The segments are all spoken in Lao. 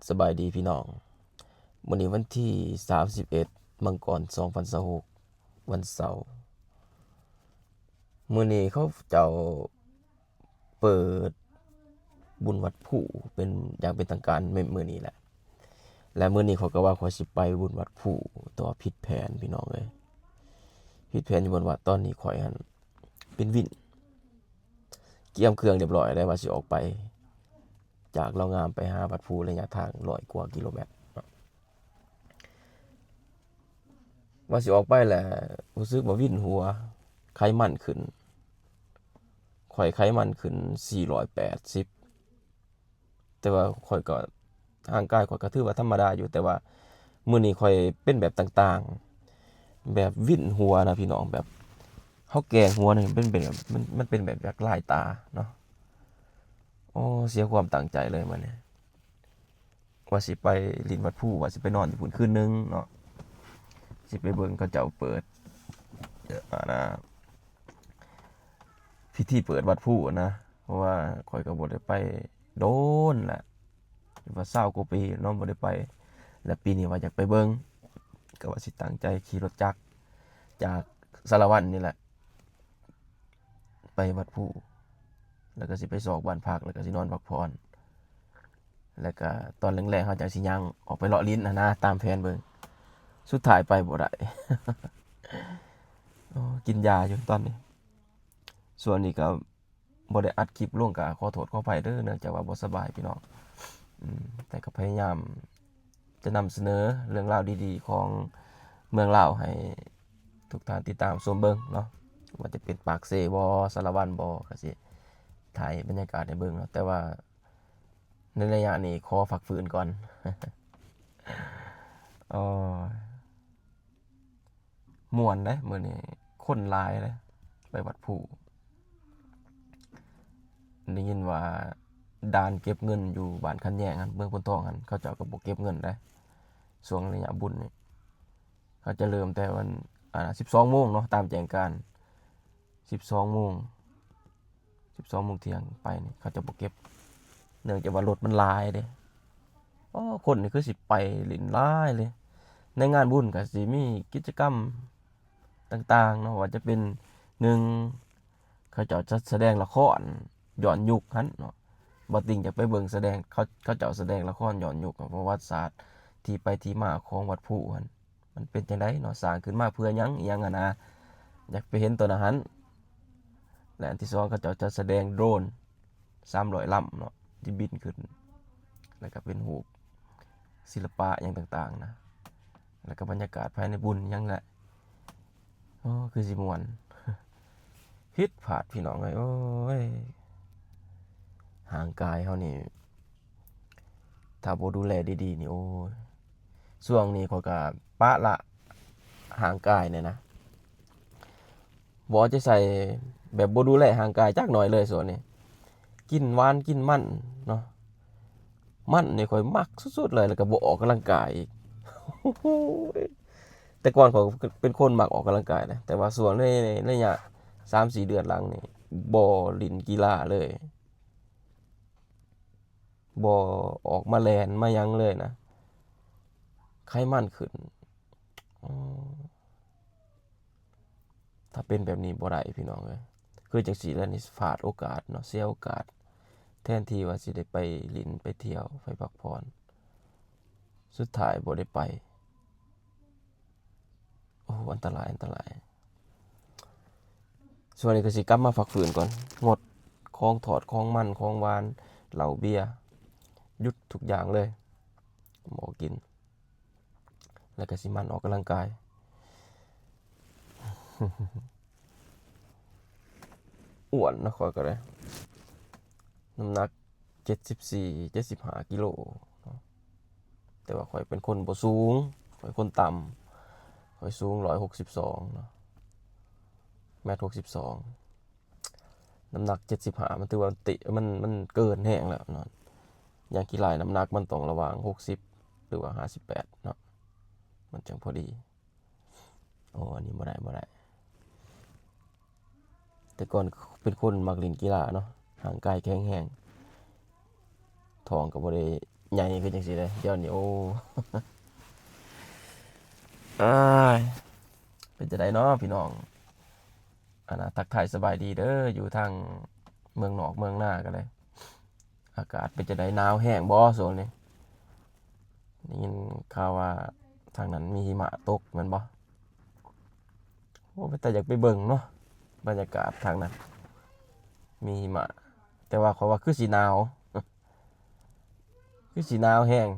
ສະບາຍດີພີ່ນ້ອງ, ມື້ນີ້ວັນທີສາມສິບເອັດ ມັງກອນ ສອງພັນຊາວຫົກ ວັນເສົາ. ມື້ນີ້ເຂົາເຈົ້າເປີດບຸນວັດພູເປັນຢ່າງເປັນທາງການແມ່ນມື້ນີ້ແຫຼະ, ແລະ ມື້ນີ້ຂ້ອຍກໍວ່າຂ້ອຍຊິໄປບຸນວັດພູ ແຕ່ວ່າຜິດແຜນພີ່ນ້ອງເອີຍ, ຜິດແຜນຢູ່ບ່ອນວ່າຕອນນີ້ຂ້ອຍຫັ້ນ ເປັນວິນ ກຽມເຄື່ອງຮຽບຮ້ອຍແລ້ວ ວ່າຊິອອກໄປຈາກເລົ່າງາມໄປຫາວັດພູ ໄລຍະທາງຮ້ອຍກວ່າກິໂລແມັດເນາະ. ວ່າຊິອອກໄປແລ້ວ ຮູ້ສຶກວ່າວິນຫົວ ໄຂມັນຂຶ້ນ, ຂ້ອຍໄຂມັນຂຶ້ນສີ່ຮ້ອຍແປດສິບ ແຕ່ວ່າຂ້ອຍກໍ ຮ່າງກາຍຂ້ອຍກໍຖືວ່າທຳມະດາຢູ່, ແຕ່ວ່າມື້ນີ້ຂ້ອຍເປັນແບບຕ່າງໆ ແບບວິນຫົວນະພີ່ນ້ອງ, ແບບເຮົາແກວ່ງຫົວນີ້ເປັນ ເປັນແບບ ມັນ ມັນເປັນແບບຢາກລາຍຕາເນາະ. ໂອ້ ເສຍຄວາມຕັ້ງໃຈເລີຍມື້ນີ້, ວ່າຊິໄປຫຼິ້ນວັດພູ ວ່າຊິໄປນອນຢູ່ພຸ້ນຄືນໜຶ່ງເນາະ, ຊິໄປເບິ່ງເຂົາເຈົ້າເປີດ ອັນນ່າ ພິທີເປີດວັດພູນະ, ເພາະວ່າຂ້ອຍກໍບໍ່ໄດ້ໄປດົນແຫຼະ, ວ່າຊາວກວ່າປີເນາະ ບໍ່ໄດ້ໄປ, ແລະ ປີນີ້ວ່າຢາກໄປເບິ່ງ, ກໍວ່າຊິຕັ້ງໃຈຂີ່ລົດຈັກຈາກສາລະວັນນີ້ແຫຼະ ໄປວັດພູ, ແລ້ວກໍຊິໄປຊອກບ້ານພັກ ແລ້ວກໍຊິນອນພັກຜ່ອນ. ແລ້ວກະຕອນແລງໆ ເຮົາຈັ່ງຊິຍ່າງອອກໄປເລາະຫຼິ້ນຫັ້ນນະ ຕາມແຜນເບິ່ງ, ສຸດທ້າຍໄປບໍ່ໄດ້. ໂອ້ ກິນຢາຢູ່ຕອນນີ້. ຊ່ວງນີ້ກະບໍ່ໄດ້ອັດຄລິບລົງ ກະຂໍໂທດຂໍອະໄພເດີ ເນື່ອງຈາກວ່າບໍ່ສະບາຍພີ່ນ້ອງ. ອືມ ແຕ່ກະພະຍາຍາມຈະນຳສະເໜີເລື່ອງລາວດີໆຂອງເມືອງລາວໃຫ້ທຸກທ່ານຕິດຕາມຊົມເບິ່ງເນາະ, ວ່າຈະເປັນປາກເຊບໍ ສາລະວັນບໍ ກະຊິຖ່າຍບັນຍາກາດໃຫ້ເບິ່ງເນາະ, ແຕ່ວ່າ ໃນໄລຍະນີ້ຂໍພັກຟື້ນກ່ອນ. ໂອ້ຍ ມ່ວນເດ້ມື້ນີ້, ຄົນຫຼາຍເດ້ ໄປວັດພູ. ໄດ້ຍິນວ່າດ່ານເກັບເງິນຢູ່ບ້ານຂັດແຍ່ງຫັ້ນ ເມືອງໂພນທອງຫັ້ນ ເຂົາເຈົ້າກໍບໍ່ເກັບເງິນເດ້. ຊ່ວງໄລຍະບຸນນີ້ ເຂົາຈະເລີ່ມແຕ່ວັນ ອາ ສິບສອງໂມງເນາະ ຕາມແຈ້ງການ ສິບສອງໂມງ ສິບສອງໂມງທ່ຽງໄປນີ້ ເຂົາເຈົ້າບໍ່ເກັບ ເນື່ອງຈາກວ່າລົດມັນຫຼາຍເດ້. ໂອ້ ຄົນນີ້ຄືຊິໄປຫຼິ້ນຫຼາຍເລີຍ. ໃນງານບຸນກໍຊິມີກິດຈະກຳຕ່າງໆເນາະ, ວ່າຈະເປັນ ໜຶ່ງ ເຂົາເຈົ້າຈັດສະແດງລະຄອນຍ້ອນຍຸກຫັ້ນເນາະ, ບໍ່ຕິງຢາກໄປເບິ່ງສະແດງ ເຂົາ ເຂົາເຈົ້າສະແດງລະຄອນຍ້ອນຍຸກ ປະຫວັດສາດທີ່ໄປທີ່ມາຂອງວັດພູຫັ້ນ. ມັນເປັນຈັ່ງໃດເນາະ ສ້າງຂຶ້ນມາເພື່ອຫຍັງ ອີ່ຫຍັງຫັ້ນນະ, ຢາກໄປເຫັນຕົວນັ້ນຫັ້ນ. ແລະ ອັນທີສອງ ເຂົາເຈົ້າຈັດສະແດງໂດຣນສາມຮ້ອຍລຳເນາະ ທີ່ບິນຂຶ້ນ ແລ້ວກໍເປັນຮູບສິລະປະຫຍັງຕ່າງໆນະ, ແລ້ວກໍບັນຍາກາດພາຍໃນບຸນຫຍັງແຫຼະ. ໂອ້ ຄືຊິມ່ວນ ຜິດພາດພີ່ນ້ອງເອີຍ. ໂອ້ຍ ຮ່າງກາຍເຮົານີ້ ຖ້າບໍ່ດູແລດີໆນີ້ ໂອ້ຍ ຊ່ວງນີ້ຂ້ອຍກໍປະລະຮ່າງກາຍແດ່ນະ, ບໍ່ເອົາໃຈໃສ່ ແບບບໍ່ດູແລຮ່າງກາຍຈັກໜ້ອຍເລີຍຊ່ວງນີ້. ກິນຫວານກິນມັນເນາະ, ມັນນີ້ຂ້ອຍມັກສຸດໆເລີຍ, ແລ້ວກໍບໍ່ອອກກຳລັງກາຍອີກ. ແຕ່ກ່ອນຂ້ອຍເປັນຄົນມັກອອກກຳລັງກາຍນະ, ແຕ່ວ່າຊ່ວງໃນໄລຍະສາມສີ່ເດືອນຫຼັງນີ້ ບໍ່ຫຼິ້ນກິລາເລີຍ. ບໍ່ອອກມາແລ່ນມາຫຍັງເລີຍນະ, ໄຂມັນຂຶ້ນ. ອໍ ຖ້າເປັນແບບນີ້ບໍ່ໄດ້ພີ່ນ້ອງເອີຍ, ຄືຈັ່ງຊີ້ແຫຼະນີ້ ພາດໂອກາດເນາະ, ເສຍໂອກາດ, ແທນທີ່ວ່າຊິໄດ້ໄປຫຼິ້ນໄປທ່ຽວໄປພັກຜ່ອນ, ສຸດທ້າຍບໍ່ໄດ້ໄປ. ໂອ້ ອັນຕະລາຍ ອັນຕະລາຍ. ຊ່ວງນີ້ກໍຊິກັບມາພັກຟື້ນກ່ອນ, ງົດຂອງທອດ ຂອງມັນ ຂອງຫວານ ເຫຼົ້າເບຍ, ຢຸດທຸກຢ່າງເລີຍ, ບໍ່ກິນ, ແລ້ວກໍຊິໝັ່ນອອກກຳລັງກາຍ. ອ້ວນເນາະ ຂ້ອຍກໍໄດ້, ນ້ຳໜັກ ເຈັດສິບສີ່ ເຈັດສິບຫ້າກິໂລເນາະ, ແຕ່ວ່າຂ້ອຍເປັນຄົນບໍ່ສູງ, ຂ້ອຍຄົນຕ່ຳ, ຂ້ອຍສູງຮ້ອຍຫົກສິບສອງເນາະ, ແມັດຫົກສິບສອງ, ນ້ຳໜັກເຈັດສິບຫ້າ ມັນຖືວ່າຕິ ມັນ ມັນເກີນແຮງແລ້ວເນາະ. ຢ່າງຂີ້ຫຼ້າຍນ້ຳໜັກມັນຕ້ອງລະຫວ່າງຫົກສິບ ຫຼືວ່າຫ້າສິບແປດເນາະ, ມັນຈັ່ງພໍດີ. ໂອ້ ອັນນີ້ບໍ່ໄດ້ ບໍ່ໄດ້. ແຕ່ກ່ອນເປັນຄົນມັກຫຼິ້ນກິລາເນາະ, ຮ່າງກາຍແຂງແຮງ, ທ້ອງກໍບໍ່ໄດ້ ໃຫຍ່ຄືຈັ່ງຊີ້ເດ້ ດຽວນີ້ ໂອ້ ອ້າຍ ເປັນຈັ່ງໃດເນາະພີ່ນ້ອງ? ອັນນ່າ ທັກທາຍສະບາຍດີເດີ ຢູ່ທາງເມືອງນອກເມືອງນາກໍໄດ້ ອາກາດເປັນຈັ່ງໃດ? ໜາວແຮງບໍ່ຊ່ວງນີ້? ໄດ້ຍິນຂ່າວວ່າທາງນັ້ນມີຫິມະຕົກແມ່ນບໍ່? ໂອ້ ເປັນຕາຢາກໄປເບິ່ງເນາະ ບັນຍາກາດທາງນັ້ນ ມີຫິມະ ແຕ່ວ່າຂ້ອຍວ່າຄືຊິໜາວ ຄືຊິໜາວແຮງ.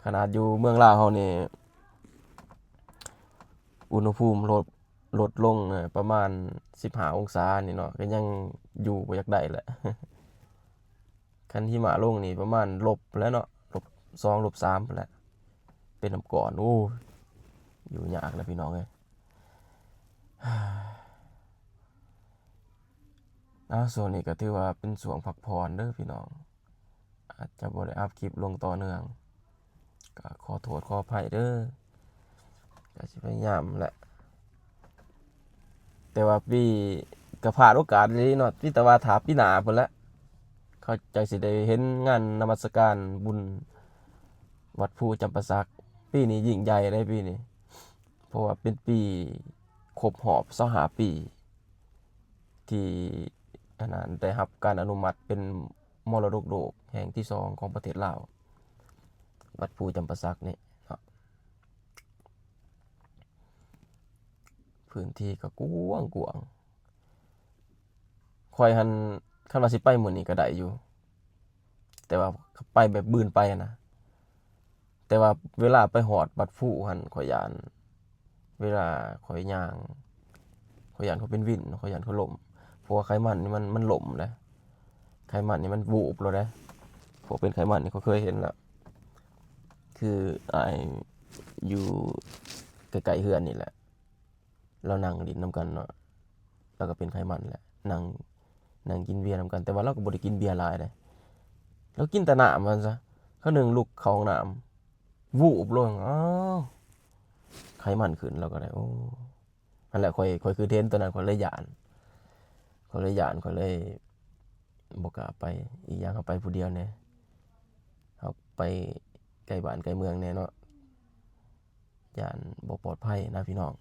ຂະໜາດຢູ່ເມືອງລາວເຮົານີ້ ອຸນຫະພູມລົດ ລົດລົງປະມານສິບຫ້າອົງສານີ້ເນາະ ກໍຍັງຢູ່ບໍ່ຢາກໄດ້ແຫຼະ. ຄັນຫິມະລົງນີ້ປະມານລົບແຫຼະເນາະ ລົບສອງ ລົບສາມພຸ້ນແຫຼະ ເປັນນ້ຳກ້ອນ ໂອ້ຍ ຢູ່ຍາກນະພີ່ນ້ອງເອີຍ. ອາ ຊ່ວງນີ້ກໍຖືວ່າເປັນຊ່ວງພັກຜ່ອນເດີພີ່ນ້ອງ ອາດຈະບໍ່ໄດ້ອັບຄລິບລົງຕໍ່ເນື່ອງ ກໍຂໍໂທດຂໍອະໄພເດີ ກໍຊິພະຍາຍາມແຫຼະ ແຕ່ວ່າປີ ກໍພາດໂອກາດອີ່ຫຼີເນາະ ມີແຕ່ວ່າຖ້າປີໜ້າພຸ້ນແຫຼະ ເຂົາຈັ່ງຊິໄດ້ເຫັນງານນະມັດສະການບຸນວັດພູຈຳປາສັກ. ປີນີ້ຍິ່ງໃຫຍ່ເດ້ປີນີ້ ເພາະວ່າເປັນປີຄົບຮອບຊາວຫ້າປີ ທີ່ ອັນນັ້ນ ໄດ້ຮັບການອະນຸມັດເປັນມໍລະດົກໂລກແຫ່ງທີສອງຂອງປະເທດລາວ ວັດພູຈຳປາສັກນີ້ເນາະ ພື້ນທີ່ກໍກວ້າງໆ. ຂ້ອຍຫັ້ນ ຄັນວ່າຊິໄປມື້ນີ້ກໍໄດ້ຢູ່ ແຕ່ວ່າໄປແບບບືນໄປຫັ້ນນະ ແຕ່ວ່າເວລາໄປຮອດວັດພູຫັ້ນ ຂ້ອຍຢ້ານ ເວລາຂ້ອຍຍ່າງ ຂ້ອຍຢ້ານຂ້ອຍເປັນວິນ ຂ້ອຍຢ້ານຂ້ອຍລົ້ມ ເພາະວ່າໄຂມັນນີ້ມັນ ມັນລົ້ມເດ້ ໄຂມັນນີ້ມັນວູບໂລດເດ້. ພວກເປັນໄຂມັນນີ້ຂ້ອຍເຄີຍເຫັນແລ້ວ ຄືອ້າຍຢູ່ໃກ້ໆເຮືອນນີ້ແຫຼະ ລາວນັ່ງຫຼິ້ນນຳກັນເນາະ ລາວກໍເປັນໄຂມັນແຫຼະ ນັ່ງ ນັ່ງກິນເບຍນຳກັນ ແຕ່ວ່າລາວກໍບໍ່ໄດ້ກິນເບຍຫຼາຍເດ້ ລາວກິນແຕ່ນ້ຳວ່າຊັ້ນຊະ. ຄາວໜຶ່ງລຸກເຂົ້າຫ້ອງນ້ຳ ວູບລົງ ອ້າວ ໄຂມັນຂຶ້ນ ລາວກໍໄດ້ ໂອ້ ຫັ້ນແຫຼະ ຂ້ອຍ ຂ້ອຍຄືເຫັນຕອນນັ້ນ ຂ້ອຍເລີຍຢ້ານ ຂ້ອຍເລີຍຢ້ານ ຂ້ອຍເລີຍບໍ່ກ້າໄປ. ອີກຢ່າງເຮົາໄປຜູ້ດຽວແດ່ ເຮົາໄປໃກ້ບ້ານໃກ້ເມືອງແດ່ເນາະ ຢ້ານບໍ່ປອດໄພນະພີ່ນ້ອງ.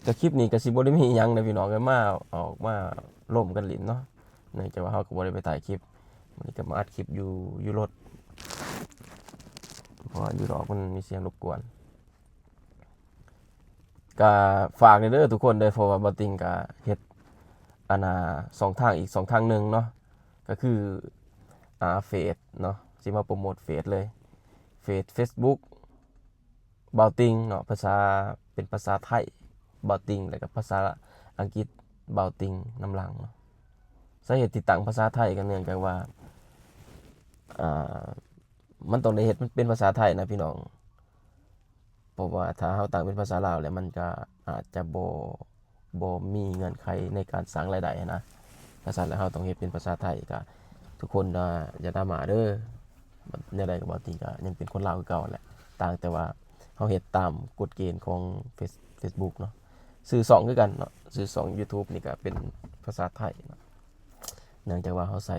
ກໍຄລິບນີ້ກໍຊິບໍ່ໄດ້ມີຫຍັງນະພີ່ນ້ອງ ກໍມາ ອອກມາລົມກັນຫຼິ້ນເນາະ ເນື່ອງຈາກວ່າເຮົາກໍບໍ່ໄດ້ໄປຖ່າຍຄລິບ ມື້ນີ້ກໍມາອັດຄລິບຢູ່ ຢູ່ລົດ ເພາະວ່າຢູ່ນອກມັນມີສຽງລົບກວນ. ກໍຝາກແດ່ເດີທຸກຄົນເດີ ເພາະວ່າບ່າວຕິງກໍເຮັດ ອັນນ່າ ຊ່ອງທາງອີກຊ່ອງທາງໜຶ່ງເນາະ ກໍຄື ອ່າ ເຟສເນາະ ຊິມາໂປຣໂມດເຟສເລີຍ ເຟສ ເຟສບຸກ ບ່າວຕິງເນາະ ພາສາ ເປັນພາສາໄທ ບ່າວຕິງ ແລ້ວກໍພາສາອັງກິດ ບ່າວຕິງ ນຳຫຼັງເນາະ. ສາເຫດທີ່ຕັ້ງພາສາໄທກໍເນື່ອງຈາກວ່າ ອ່າ ມັນຕ້ອງໄດ້ເຮັດມັນເປັນພາສາໄທນະພີ່ນ້ອງ ເພາະວ່າຖ້າເຮົາຕັ້ງເປັນພາສາລາວແລ້ວ ມັນກໍອາດຈະບໍ່ ບໍ່ມີເງື່ອນໄຂໃນການສ້າງລາຍໄດ້ຫັ້ນນະ. ຖ້າຊັ້ນແລ້ວເຮົາຕ້ອງເຮັດເປັນພາສາໄທ ກໍທຸກຄົນ ອ່າ ຢ່າດຣາມາເດີ ແນວໃດກໍບໍ່ຕິງ ກໍຍັງເປັນຄົນລາວຄືເກົ່າຫັ້ນແຫຼະ ຕ່າງແຕ່ວ່າເຮົາເຮັດຕາມກົດເກນຂອງເຟສ ເຟສບຸກເນາະ. ຊື່ຊ່ອງຄືກັນເນາະ ຊື່ຊ່ອງຢູທູບນີ້ກໍເປັນພາສາໄທເນາະ ເນື່ອງຈາກວ່າເຮົາໃຊ້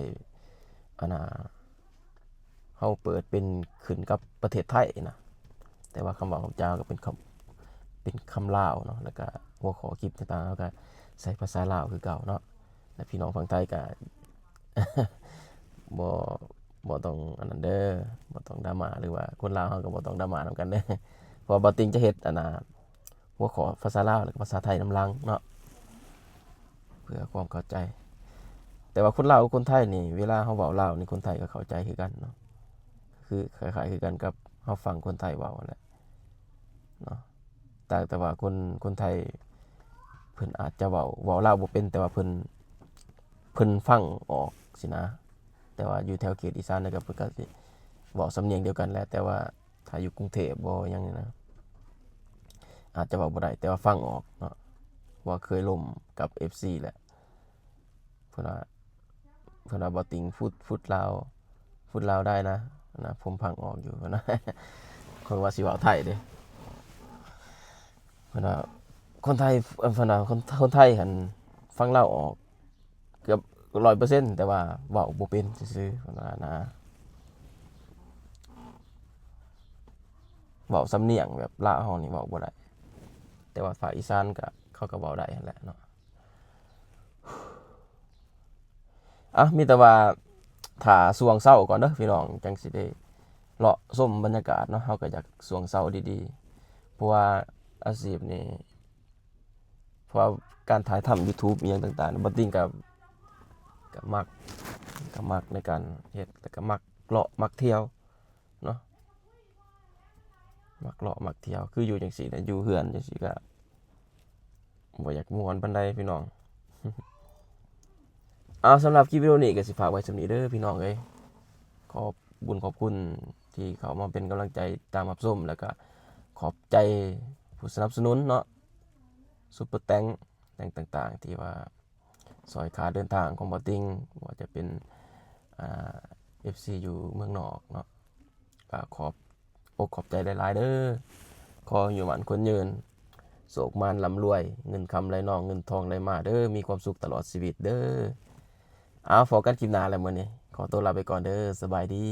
ອັນນ່າ ເຮົາເປີດເປັນຂຶ້ນກັບປະເທດໄທນະ ແຕ່ວ່າຄຳເວົ້າຄຳຈາກໍເປັນຄຳ ເປັນຄຳລາວເນາະ ແລ້ວກະຫົວຂໍ້ຄລິບຕ່າງໆ ເຮົາກະໃຊ້ພາສາລາວຄືເກົ່າເນາະ. ແລະ ພີ່ນ້ອງຝັ່ງໄທກະ ບໍ່ ບໍ່ຕ້ອງອັນນັ້ນເດີ ບໍ່ຕ້ອງດຣາມາ ຫຼືວ່າຄົນລາວເຮົາກໍບໍ່ຕ້ອງດຣາມານຳກັນເດີ ເພາະວ່າບ່າວຕິງຈະເຮັດ ອັນນ່າ ຫົວຂໍ້ພາສາລາວ ແລ້ວກໍພາສາໄທນຳຫຼັງເນາະ ເພື່ອຄວາມເຂົ້າໃຈ. ແຕ່ວ່າຄົນລາວກັບຄົນໄທນີ້ ເວລາເຮົາເວົ້າລາວນີ້ ຄົນໄທກໍເຂົ້າໃຈຄືກັນເນາະ ຄືຄ້າຍໆຄືກັນກັບເຮົາຟັງຄົນໄທເວົ້າຫັ້ນແຫຼະເນາະ. ຕ່າງແຕ່ວ່າຄົນ ຄົນໄທເພິ່ນອາດຈະເວົ້າ ເວົ້າລາວບໍ່ເປັນ ແຕ່ວ່າເພິ່ນ ເພິ່ນຟັງອອກຊີ້ນະ. ແຕ່ວ່າຢູ່ແຖວເຂດອີສານນີ້ກໍເພິ່ນກໍຊິເວົ້າສຳນຽງດຽວກັນແຫຼະ ແຕ່ວ່າ ຖ້າຢູ່ກຸງເທບບໍ່ຫຍັງນີ້ນະ ອາດຈະເວົ້າບໍ່ໄດ້ ແຕ່ວ່າຟັງອອກເນາະ ເພາະວ່າເຄີຍລົມກັບເອັຟຊີແຫຼະ. ເພິ່ນວ່າ ເພິ່ນວ່າ ບໍ່ຕິງ ພູດ ພູດລາວ ພູດລາວໄດ້ນະ ນະ ຜົມຟັງອອກຢູ່ ເພິ່ນວ່າ. ຂ້ອຍວ່າຊິເວົ້າໄທເດ້ ເພິ່ນວ່າ ຄົນໄທ ເອີ ເພິ່ນວ່າ ຄົນ ຄົນໄທຫັ້ນຟັງລາວອອກ ເກືອບ ຮ້ອຍເປີເຊັນ ແຕ່ວ່າເວົ້າບໍ່ເປັນຊື່ໆ ເພິ່ນວ່ານະ. ເວົ້າສຳນຽງແບບລາວເຮົານີ້ເວົ້າບໍ່ໄດ້ ແຕ່ວ່າພາກອີສານກໍ ເຂົາກໍເວົ້າໄດ້ຫັ້ນແຫຼະເນາະ. ອ່ະ ມີແຕ່ວ່າຖ້າຊ່ວງເຊົ້າກ່ອນເດີພີ່ນ້ອງ ຈັ່ງຊິໄດ້ເລາະຊົມບັນຍາກາດເນາະ. ເຮົາກໍຢາກຊ່ວງເຊົ້າດີໆ ເພາະວ່າອາຊີບນີ້ ເພາະວ່າການຖ່າຍທຳ YouTube ອີ່ຫຍັງຕ່າງໆ ບ່າວຕິງກໍ ກໍມັກ ກໍມັກໃນການເຮັດ ແລ້ວກໍມັກເລາະມັກທ່ຽວເນາະ ມັກເລາະມັກທ່ຽວ. ຄືຢູ່ຈັ່ງຊີ້ນະ ຢູ່ເຮືອນຈັ່ງຊີ້ກໍບໍ່ຢາກມ່ວນປານໃດພີ່ນ້ອງ. ເອົາ ສຳລັບຄລິບວິດີໂອນີ້ກໍຊິຝາກໄວ້ສ່ຳນີ້ເດີພີ່ນ້ອງເອີຍ. ຂອບບຸນຂອບຄຸນທີ່ເຂົ້າມາເປັນກຳລັງໃຈຕາມຮັບຊົມ ແລ້ວກໍຂອບໃຈຜູ້ສະໜັບສະໜູນເນາະ ຊຸບເປີແຕັງ ແຕ່ງຕ່າງໆ ທີ່ວ່າຊ່ອຍຄ່າເດີນທາງຂອງບ່າວຕິງ ບໍ່ວ່າຈະເປັນ ອ່າ ເອັຟຊີ ຢູ່ເມືອງນອກເນາະ ກໍຂອບອົກຂອບໃຈຫຼາຍໆເດີ. ຂໍໃຫ້ຢູ່ໝັ້ນຄົນຍືນ ໂຊກໝານລ່ຳລວຍ ເງິນຄຳໄຫຼນອງ ເງິນທອງໄຫຼມາເດີ ມີຄວາມສຸກຕະຫຼອດຊີວິດເດີ. ເອົາ ພໍ້ກັນຄລິບໜ້າແລ້ວ ມື້ນີ້ຂໍຕົວລາໄປກ່ອນເດີ ສະບາຍດີ.